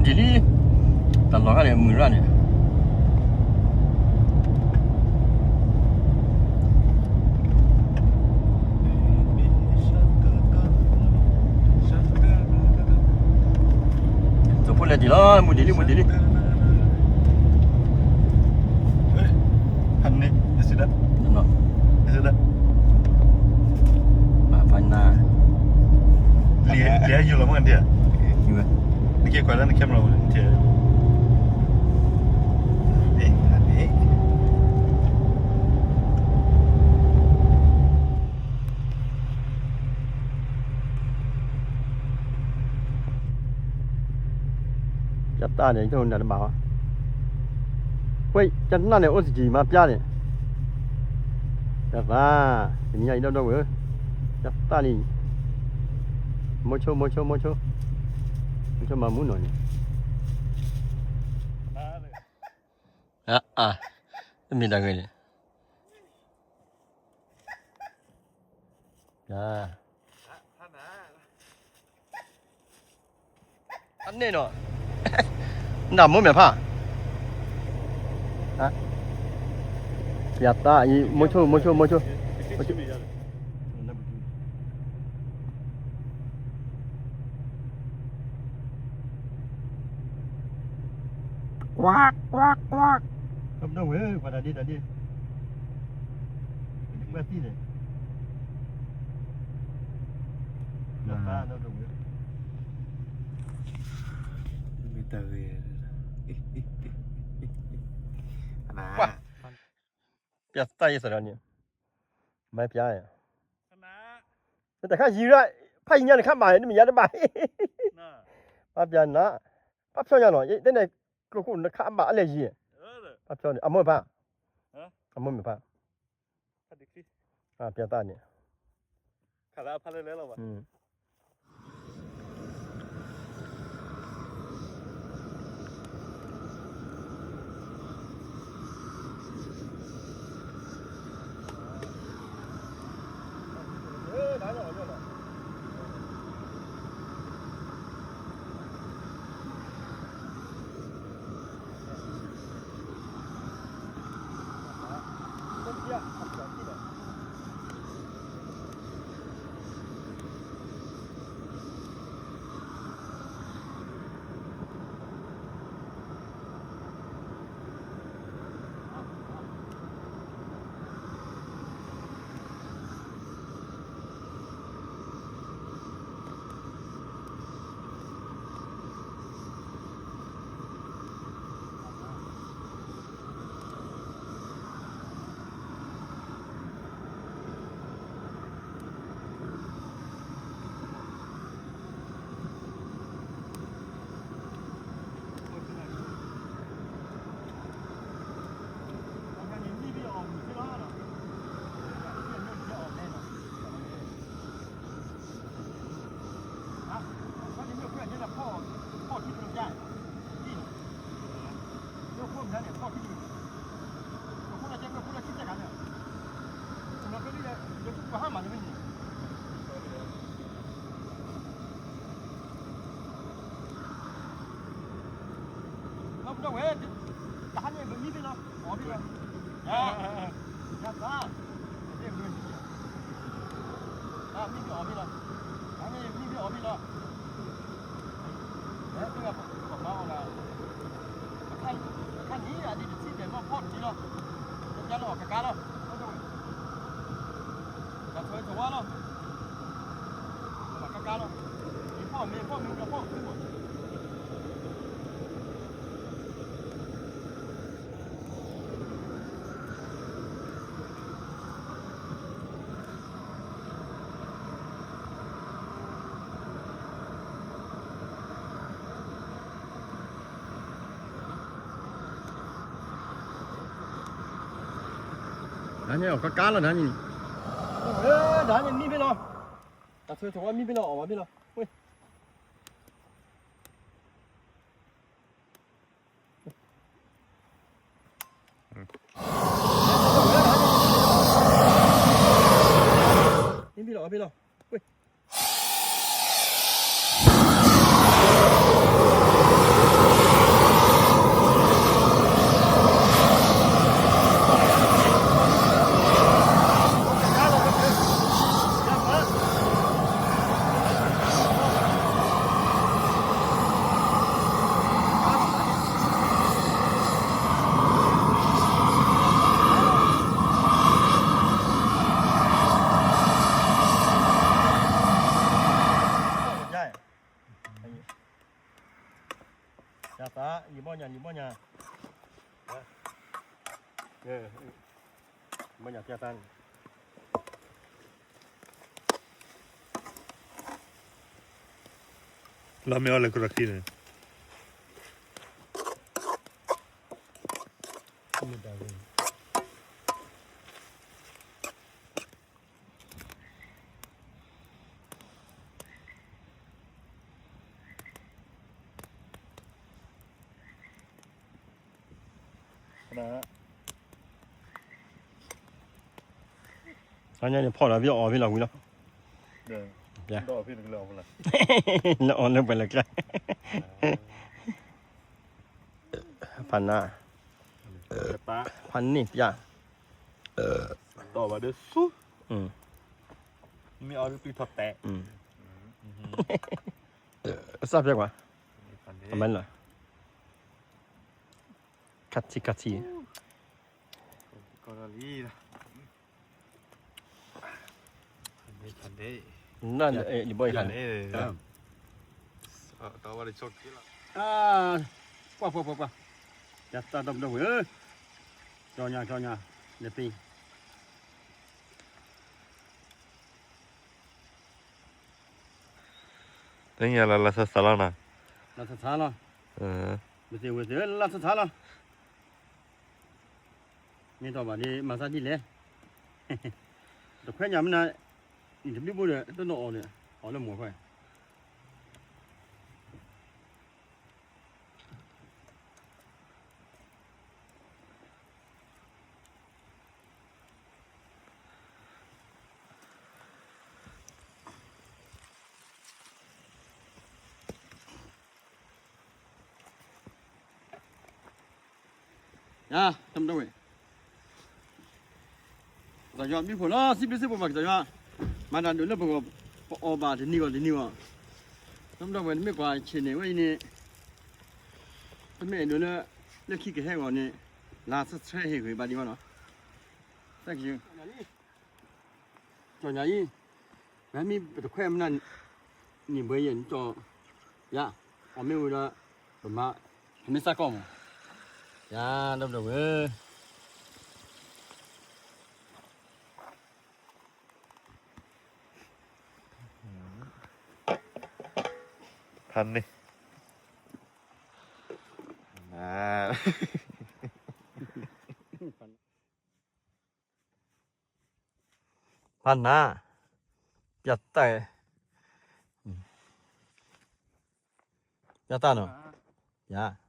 ဒ်လံ, တၢ်လီၢ်ခါန့ၣ် မုၢ်ရၣ်န့ၣ် ကၠိဖိလဲၤဒံးလီၤ, မူဒံးလံ, မူဒံးလံ. ဖးန့ၣ်, ယစံးဒၣ်, ယစံးဒၣ်, ဖးနၤ, လံယလီၤမ့ၢ်ဒံး, နက့ၤကွၢ်လၢန camera န့ၣ်, ပျၢ်သၣ်န့ၣ် ယတနၢ်တဘၣ်ဘၣ်. ဝဲ ယတနၢ်န့ၣ် အိၣ်စကံ မၤပျၢ်န့ၣ်, ပျၢ်သၣ်, တနံၤညါအံၤဒီဒီဝဲဧၢ, ပျၢ်သၣ်န့ၣ်, မိဆိ မိဆိ မိဆိ, မိဆိမၤမူနီၢ်န့ၣ်, အါ, မ့ၢ်တၢ်ဂ့ၢ်န့ၣ် အန့ၣ်နီၤ, နမိၢ်မဲာ်ဖး, ပျၢ်သၣ်အံၤ မိဆိ မိဆိ မိဆိ, ကွၢ် ကွၢ် ကွၢ်, ကဘၣ်ဝဲ ကွၢ်တၢ်ဒ့ တၢ်ဒ့, ကွၢ်သံန့ၣ်, ကွၢ်, ပျၢ်သၣ်ယသရၣ်န့ၣ်, မၤပျၢ်, တခါယံၤရၣ်, ဖးယံၤညါတခါဘၣ် နမ့ၢ်ယါတဘၣ်, ဘၣ်ပျၢ်နၤ, ဘၣ်ဖျီညါနီၤ, တဲန့ၣ်, ကျိခိၣ်နခါဘၣ်အလဲၣ်ယံၤ, ဘၣ်ဖျီန့ၣ် အမိၢ်ဖး, အမိၢ်မ့ၢ်ဖး, ပျၢ်သၣ်န့ၣ်, ဝဲ တဟါန့ၣ် ပမံဘ့ၣ်လီၤ, အီၣ်ဘ့ၣ်လီၤ, ယသး, မံဘ့ၣ်အီၣ်ဘ့ၣ်လီၤ, တဟါန့ၣ် မံဘ့ၣ်အီၣ်ဘ့ၣ်လီၤ, ပမၤအီၣ်လၢ အခါန့ၣ် အဒံးတထံၣ်ဘဲၣ်မီၢ်ဖီၣ်တထံၣ်လီၤ, တၢ်လီၢ်အီၣ်ကကါလီၤ, တၢ်ထွဲသဝါလီၤ, ကကါလီၤ, မ့ၢ်ဖီၣ်မ့ၢ်ဖီၣ်မ့ၢ်ဖီၣ်မ့ၢ် တဟါန့ၣ် အီၣ်ကါကါလီၤ တဟါန့ၣ်, တဟါန့ၣ်မံဘ့ၣ်လီၤ, တၢ်ထွဲသဝါမံဘ့ၣ်လီၤ အီၣ်ဘၣ်ဘ့ၣ်လီၤ, ဝဲ မံဘ့ၣ်လီၤ အီၣ်ဘ့ၣ်လီၤ, ဝဲ. မ့ၢ်ညါပျၢ်တၢ်န့ၣ် လီၤမ့ၢ်အီၤလၢကရၢၢ်ခံန့ၣ် အညါန့ၣ်ဖီၣ်ဒီး ပအီၣ်ဖဲလီၤဝံၤလီၤ. လၢအီၣ်လၢပှဲၤလၢကျါ ဖးနါ ဖးန့ၣ်ပျၢ် ဒီးဘၣ်ဒီးဆူ မ့ၢ်အီၤဒုးပျံၤထီၣ်တဲာ် အစၢ်ဖျဲကွၢ် အမၤလီၤ ခါထံခါထံ ကီၢ်လီၤလံ နယဘီယဟါန့ၣ် ပှၤပှၤပှၤပှၤ ယသးဒီပဒီဝဲၢ် ကၠီညါကၠီညါ နပ့ၤ တညါလၢလၢဆဆါလီၤနၤ လၢဆဆါလီၤ မ့ၢ်သ့ၣ်ဝဲသ့ၣ်လၢဆဆါလီၤ မ့ၢ်တီၢ်ဘၣ်ဒ်မၤသးဒ်လဲၣ် တခွဲညါမနုၤ နတဘျုးဘိဒီး တနီၤအီၤဒီး အီၤလၢမူၤခွဲ ယၤ တမ့ၢ်ဝဲ ကစၢ်ယွၤမံဖိလီၤ စံးဘျုးစံးဖှိၣ်ဘၣ်ကစၢ်ယွၤ မၤတၢ်ဒိၣ်လၢပဂီၢ် ပအီၣ်ဘၣ်တနံၤဂီၢ်တနံၤဂီၢ် တမ့ၢ်ဝဲ နမ့ၢ်ကွၢ်ဆ့ၣ်န့ၣ်ဝဲအံၤန့ၣ် တမ့ၢ်အဲၣ်ဒိးလၢ လၢခံကဟဲဂီၢ်န့ၣ် လါဆၢဆၢဟ့ၣ်ဂ့ၤဘၣ်ဒံးဘၣ်နီၤ တၢ်ကယုၢ် ကၠီညါအံၤ မ့မ့ၢ်ပတခွဲမနုၤ န့ၣ်ဘၣ်ယဲၢ်နကၠီ ယၤ အီၣ်မ့ၢ်ဝံၤဒီး ပမၤ အမ့ၢ်စးကီၢ်မး ယၤ ဒီပုၢ်ဒီဝဲၢ် ဖးန့ၣ် ဖးနါ ပျၢ်တၢ် ပျၢ်တၢ်နီၤ ယၤ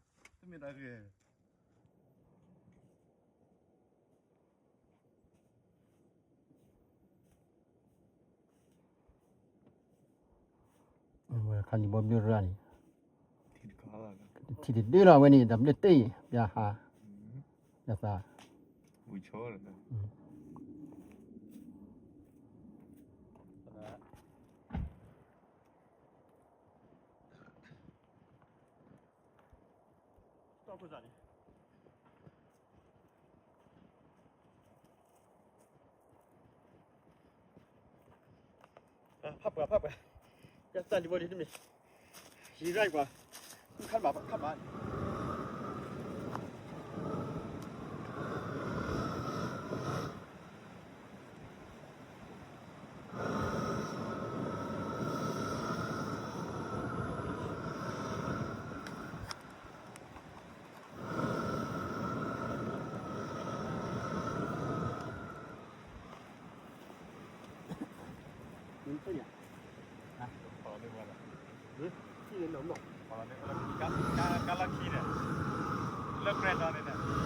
ဝဲခါန့ၣ်ဘီဘျုးရၣ်န့ၣ် ထံၣ်တဒုလီၤဝဲန့ၣ် တၢ်ဘျုးတ့ၢ် ပျၢ်ဟါ ပျၢ်သး ဖးပှၤ ဖးပှၤ ယသးလံဘီဒ်တမ့ၢ် ယံၤရၢ်ကွၢ် ခါမး ခါမး ကါလီၢ်ခံန့ၣ် လၢပြဲၢ်နီၤန့ၣ်န့ၣ် မ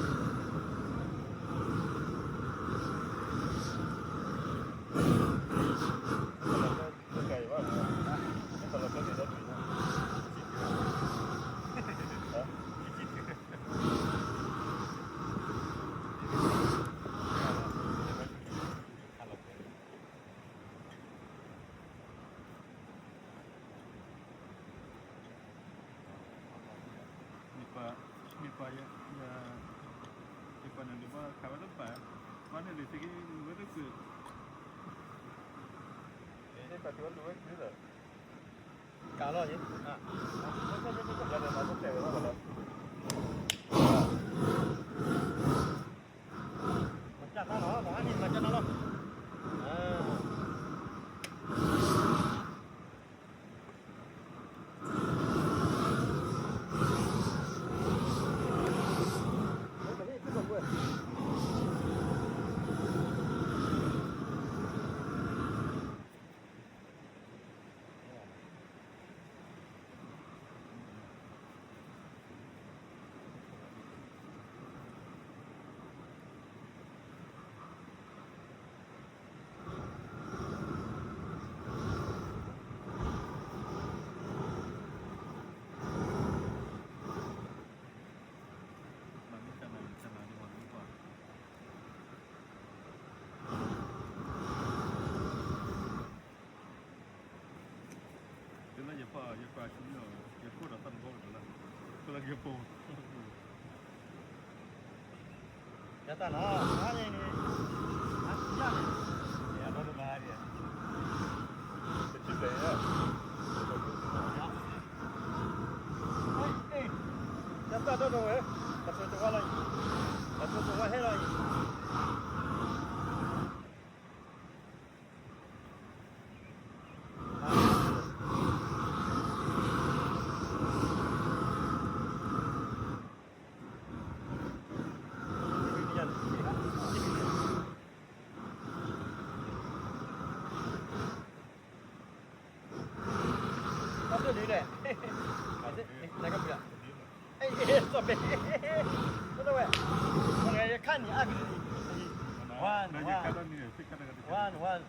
့ၢ်ပှၤ မ့ၢ်ပှၤ ယပှၤန့ၣ်ဘၣ်ခးဝဲတပၤ ပှၤန့ၣ်ဒုးသ့က့ဝဲတကုး ကးလီၤယၤ လၢန့ၣ်မၤတတဲာ်ဝဲဘၣ်လီၤ လၢ လၢ လၢ လၢ လၢ လၢ လၢ လၢ လၢ လၢ လၢ လၢ လၢ လၢ န့ၣ်မၤကၢ်နၢ်လီၤ. ယသးနီၤ, အါန့ၣ်န့ၣ်, အါန့ၣ်, ယၤနီတမၤဒံး, တဆံဘျဲၣ်, ယသးဒီဒီဝဲ, တၢ်သိၣ်တဝါလီၤအံၤ, တၢ်သိၣ်တဝါဟဲလီၤအံၤ. တၢ်ဒုးလဲၣ်, နကပျၢ်, စီၣ်ဘဲ, တဝဲ, ခါန့ၣ်အါကလံၤ, one one, one one,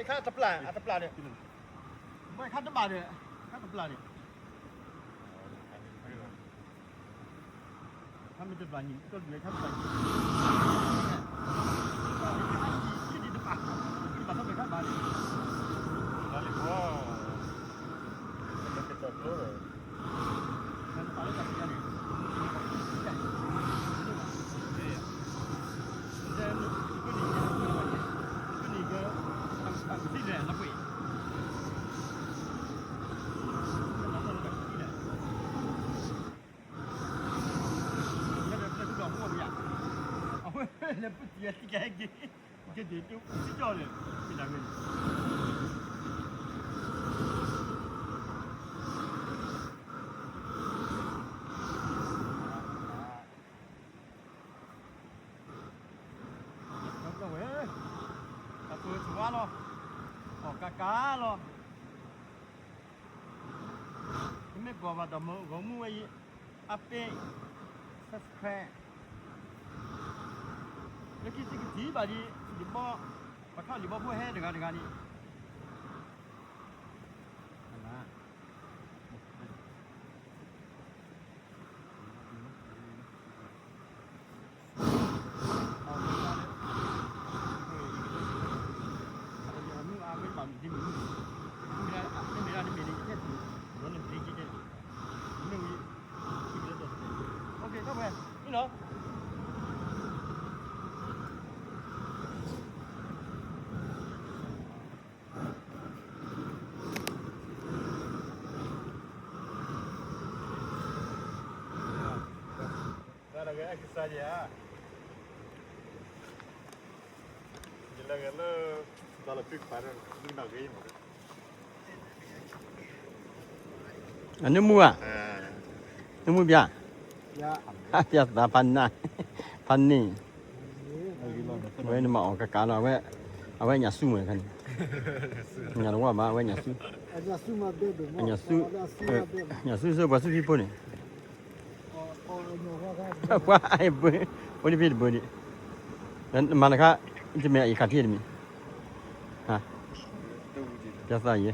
ခါတပျၢ် အတပျၢ်န့ၣ်, ဘၣ်ခါတဘၣ်ဒီး, ခါတပျၢ်န့ၣ် ခါမ့ၢ်တဘျၣ်န့ၣ် ကီၢ်ဒုးဝဲခါတဘျၣ်န့ၣ်, ခါဒံးတဘၣ်, ခါဒံးတဘၣ်ထီၣ်ပှဲၤခါဘၣ်န့ၣ်, လီၤလံၤဘီ, လၢကစီၣ်ကျိဒီး, ခါတပျၢ်လၢတၢ်ပျၢ်န့ၣ်, လၢနကန့ၣ်, ကန့ၣ်က, အကသံၣ်လဲၣ် လီၤပှဲၤ, လီၤပှဲၤလၢတၢ်ကသံၣ်လဲၣ်. အဝဲလၢပတံၤအသံၣ်ကဟဲက့ၤ, က့ၤဒ်တူၢ်စံၣ်ကၠီၣ်န့ၣ်, မ့ၢ်ဒၣ်ဝဲန့ၣ်, ဝဲ, တၢ်ပၢၢ်ဆဝါလီၤ, အီၣ်ကါကါလီၤ, တမ့ၢ်ကီၢ်ဘၣ်ဒီးမ့ၢ်ဂီၢ်မူဝဲအံၤ, အပ့, subscribe, လၢခံစကထံၣ်ဘၣ်ဒံး, လံာ်ဘီ, ပှၤထီၣ်လံာ်ဘီဖိဟဲတဂၤတဂၤန့ၣ်, အနမူဧါ, နမူပျၢ်, ပျၢ်သးဖးနၢ်, ဖးန့ၣ်, အဝဲနမၤအီၣ်ကကးလီၤ, အဝဲညၣ်ဆူမ့ၢ်ခါန့ၣ်, ညၣ်တဝီဘၣ် အဝဲညၣ်ဆူ, ညၣ်ဆူ, ညၣ်ဆူစ့ၢ်ပှၤဆူဖံဖိန့ၣ်, ပှၤအဲၣ်ဘၢ, အိၣ်တဖံတဘၢန့ၣ်, နမၤတခါ, တမ့ၢ်အံၤခါထံၣ်တမံၤ, ပျၢ်သးယဲ,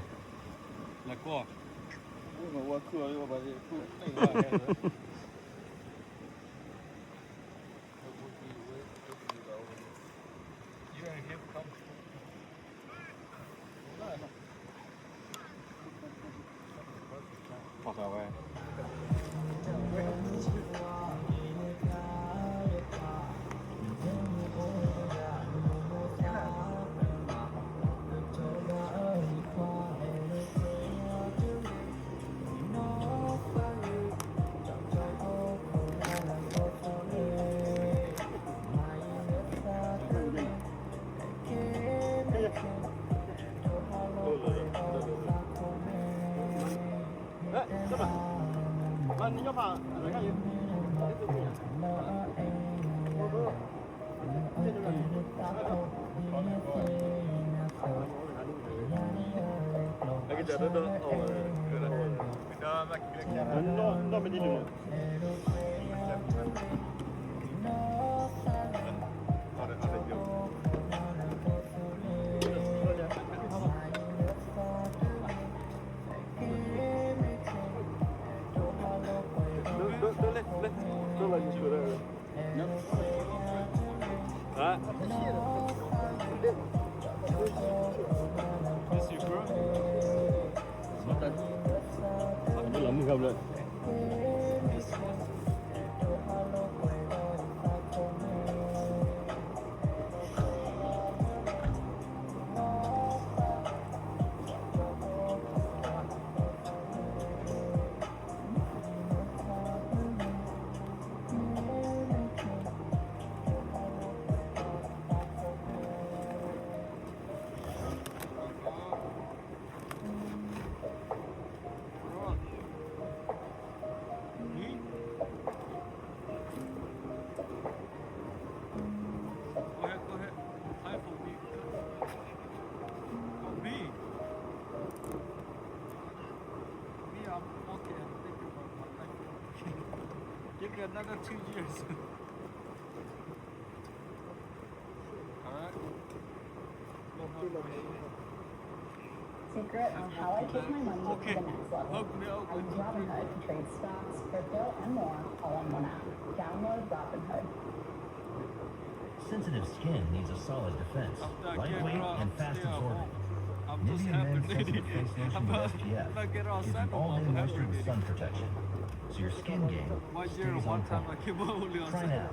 Go ahead, go ahead. Hi for me. For me. Me, I'm okay. I'm thinking about my life. Give me another two years. All right. Secret on how I take my money to the next level. I use Robinhood to trade stocks, crypto, and more, all on one app. Download Robinhood. Sensitive skin needs a solid defense. Lightweight and fast absorbing. Nivea Men's Sensitive Face Lotion with S P F gives you all day moisture with sun protection, so your skin game stays on point. Try it out.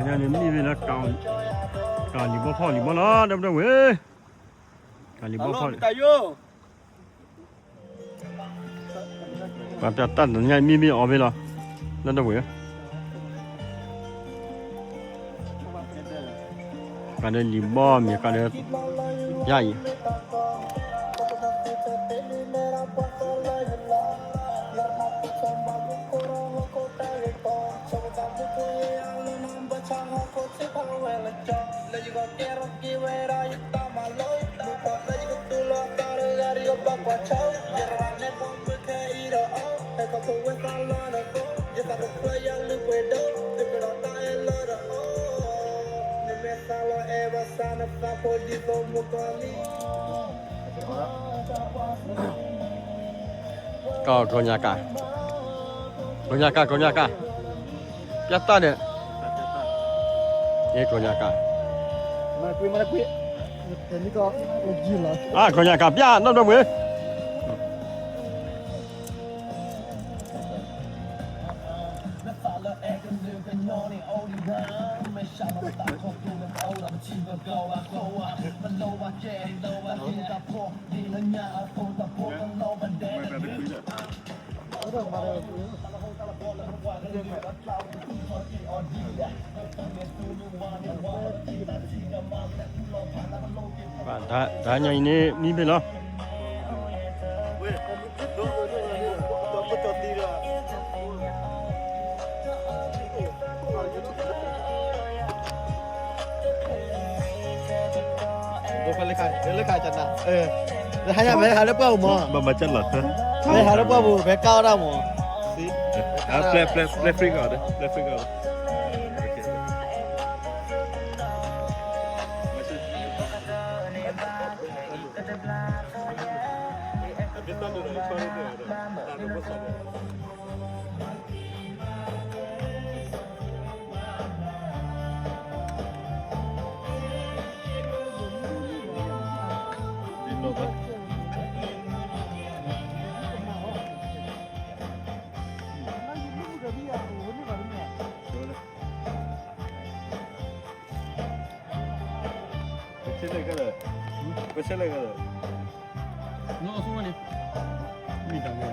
Nya န့ၣ်မ့ၢ်ဝဲလၢ ကးလံၤဘီဖီၣ်လံၤဘီလီၤ ဒီပုၢ်ဒီဝဲၢ်, ကးလံၤဘီဖီၣ်လံၤ ပှၤပျၢ်တၢ်တနံၤညါအံၤမ့ၢ်မ့ၢ်အီၤဖဲလီၤ, ဒီပုၢ်ဒီဝဲၢ်, ကးဒီးလံၤဘီမ့ၢ်ကးဒီး ယၤအံၤ ကီၢ်ကီၢ်ညါကါ, ကီၢ်ညါကါ ကီၢ်ညါကါ, ပျၢ်တၢ်ဒီး, ကီၢ်ညါကါ, အကီၢ်ညါကါပျၢ် ဒီပုၢ်ဒီဝဲၢ် မ့ၢ်သးလၢအဲကလုာ်ကညီန့ၣ် အိၣ်ဒံးဒၣ် မ့ၢ်ရှးလီၤပသးခီဖျိလၢပအိၣ်ဒီးပထံပကီၢ် တၢ်ညီအံၤန့ၣ် မံဖဲလီၤ. လၢခါ လၢခါကနၣ် လၢဟါညါ မ့ၢ်ဟးလၢပှၢ်ပူၤမး ဘၣ်မၤကၢ်လီၤသၢ မ့ၢ်ဟးလၢပှၢ်ပူၤ ဖဲကၢ်အီၣ်တၢ်မး ပျဲ ပျဲ ပျဲ free ကီး ပျဲ free ကီး ပဆဲးလဲၣ်ကလၢာ်, ပဆဲးလဲၣ်ကလၢာ်, နီၢ်အီၣ်ဆူၣ်မးန့ၣ်, မ့ၢ်တၢ်န့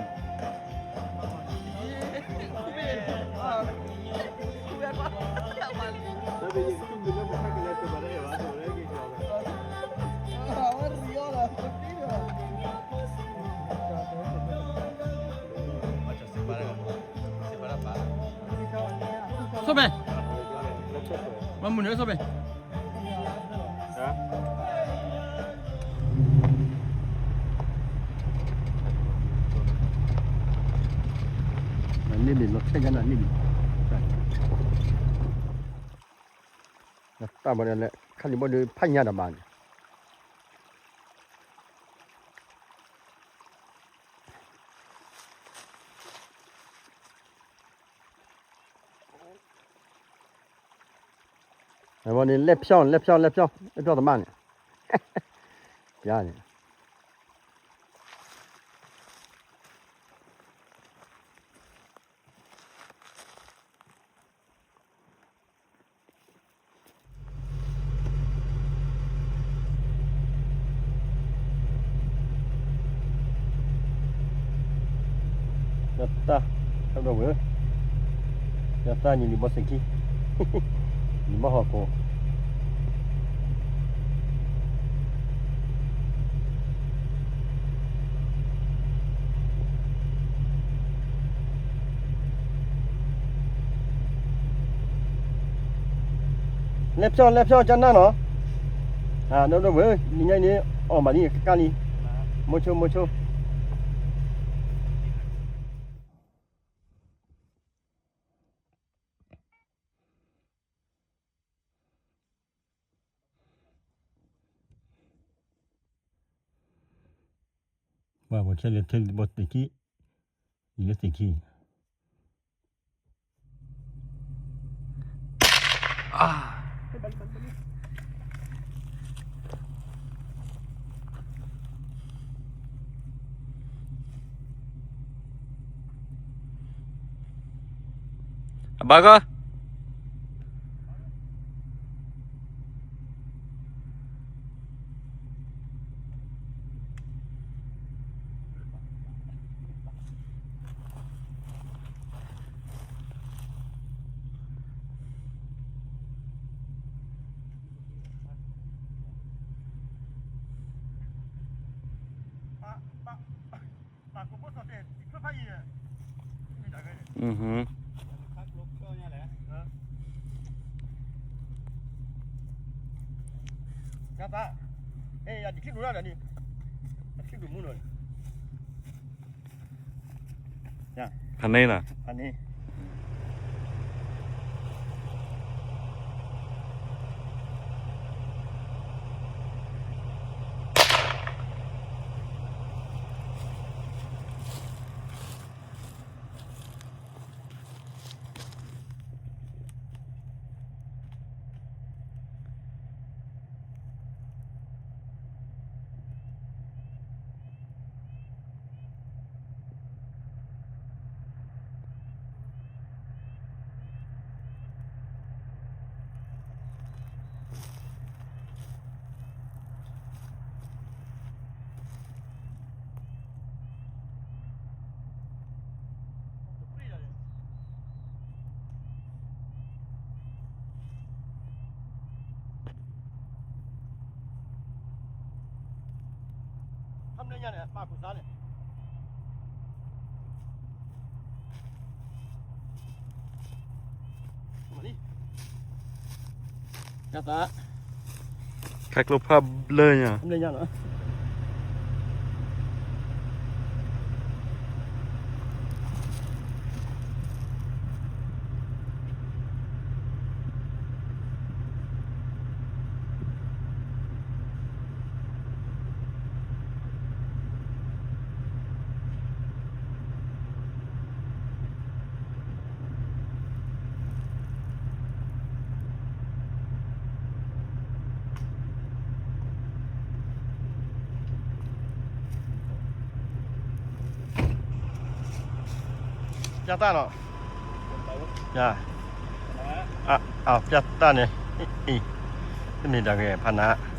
ၣ် ဆိၣ်ဖဲ, မၤမုၢ်န့ၣ်ဆိၣ်ဖဲ, န့ၣ်ဘ့ၣ်လီၤဆဲညါနၤန့ၣ်ဘ့ၣ်, တၢ်ဘၣ်ဒီးလဲၣ် ခါလံၤဘီဒုးဖးညါတၢ်ဘၣ်န့ၣ် အဝဲန့ၣ် လဲၣ်ဖျီၣ် လဲၣ်ဖျီၣ် လဲၣ်ဖျီၣ် လဲၣ်ဖျီၣ်သမါန့ၣ်, ပျါန့ၣ်, ယတၢ်, တၢ်ဘျီဝဲ, ယတၢ်ညီလံၤဘီစ့ၢ်ကီး, လံၤဘီဟီၣ်ခိၣ် လဲၣ်ဖျီၣ် လဲၣ်ဖျီၣ်ကနၣ်နီၤ, ဒိၣ်ဒိၣ်ဝဲ, နံၤညါအံၤန့ၣ် အီၣ်ဘၣ်ဒ်ကကၢ်လံ, မိဆိ မိဆိ ပှၤဆဲးလဲၣ်ထဲလံၤဘီစ့ၢ်ကီး, လံၤလၢစ့ၢ်ကီး, အဘၣ်ဂီၢ် ဖးန့ၣ်လီၤ. ညါန့ၣ် ပာ်ခူၣ်သါန့ၣ် တၢ်သး ခါကျိဖးဘျၢညါ ဘျၢညါနီၤ ပျၢ်တၢ်နီၤ ပျၢ်တၢ်န့ၣ် တမ့ၢ်တၢ်ဂ့ၤဖးနး